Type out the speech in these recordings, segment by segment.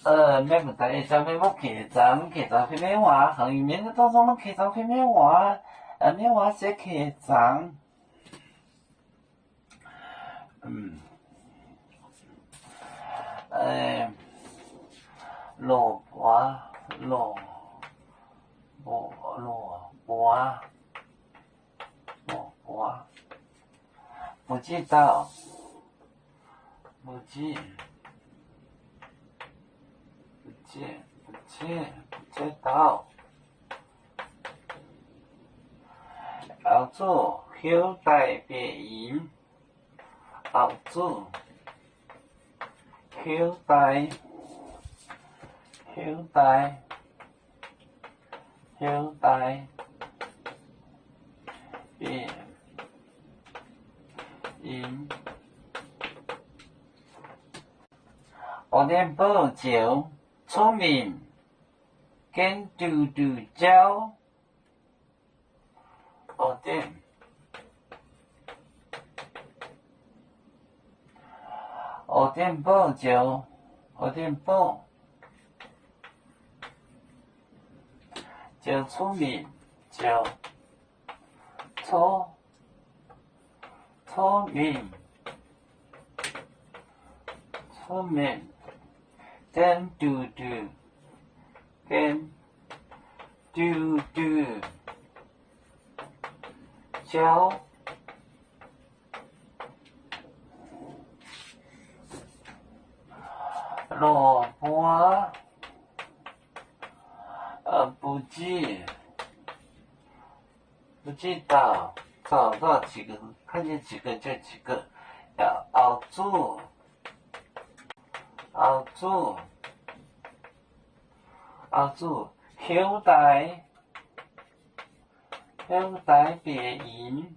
Mienh muoz-doic, ih zanc mienh mbuo keh zangx, keh zangx fih mienh waac, hangx mienh dongh zong mienh keh zangx fih mienh waac, mienh waac se keh zangx. Loz buoz, loz, loz buoz, loz buoz, mbu'ziev dauh, mbu'ziev, mbu'ziev, mbu'ziev dauh. Auv-zuqv hiuv daaih bieqc yinz. Auv-zuqv hiuv daaih, hiuv daaih, hiuv daaih bieqc yinz. Orn-dienh bouh ziouc cunv-mingh gen diuc diuc jauv. Orn-dienh, orn-dienh bouh ziouc, orn-dienh bouh ziouc cunv-mingh, ziouc cunv, cunv-mingh, cunv-mingh gen diuc diuc, gen diuc diuc jauv. Loz buoz, mbu'ziev, mbu'ziev dauh, zaux dauh ziqc ga'naaiv, ziqc ga'naaiv, auv-zuqv, auv-zuqv, auv-zuqv hiuv daaih, hiuv daaih bieqc yinz,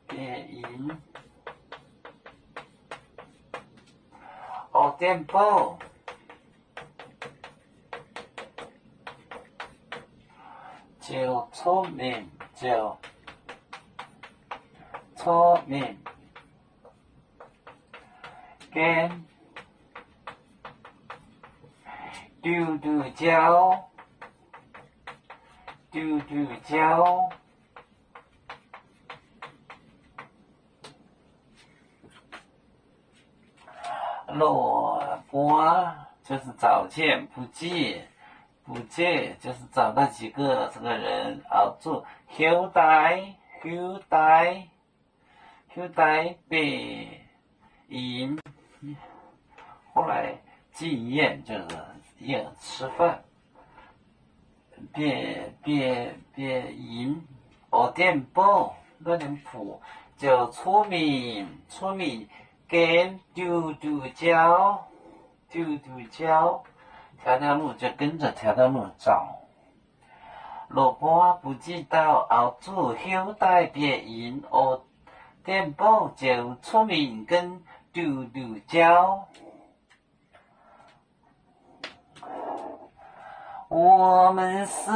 bieqc yinz. Orn-dienh bouh ziouc cunv-mingh, ziouc cunv-mingh gen diuc diuc jauv, diuc diuc jauv. Loz buoz 就是找见, 不见, 不见 就是找到几个这个人 auv-zuqv hiuv daaih, hiuv daaih, hiuv daaih bieqc yinz. 后来进宴就是宴吃饭。 Bieqc, bieqc, bieqc yinz, orv-dienh bouh, 那人府, ziouc cunv-mingh, cunv-mingh gen diuc diuc jauv, diuc diuc jauv, 条条路就跟着条条路走. Loz buoz 不知道 auv-zuqv hiuv daaih bieqc yinz, orv-dienh bouh ziouc cunv-mingh gen diuc diuc jauv. 我们四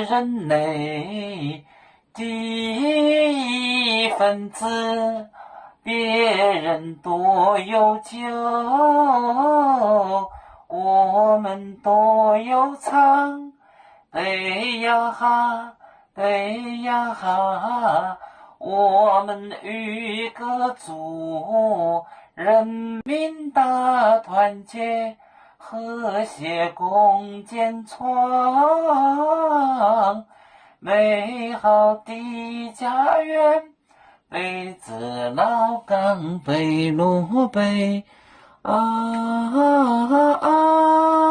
人内的一份子，别人都有酒，我们都有汤。哎呀哈， 哎呀哈，我们有一个主，人民大团结，和谐共建创美好的家园。杯子老干杯，路杯啊啊。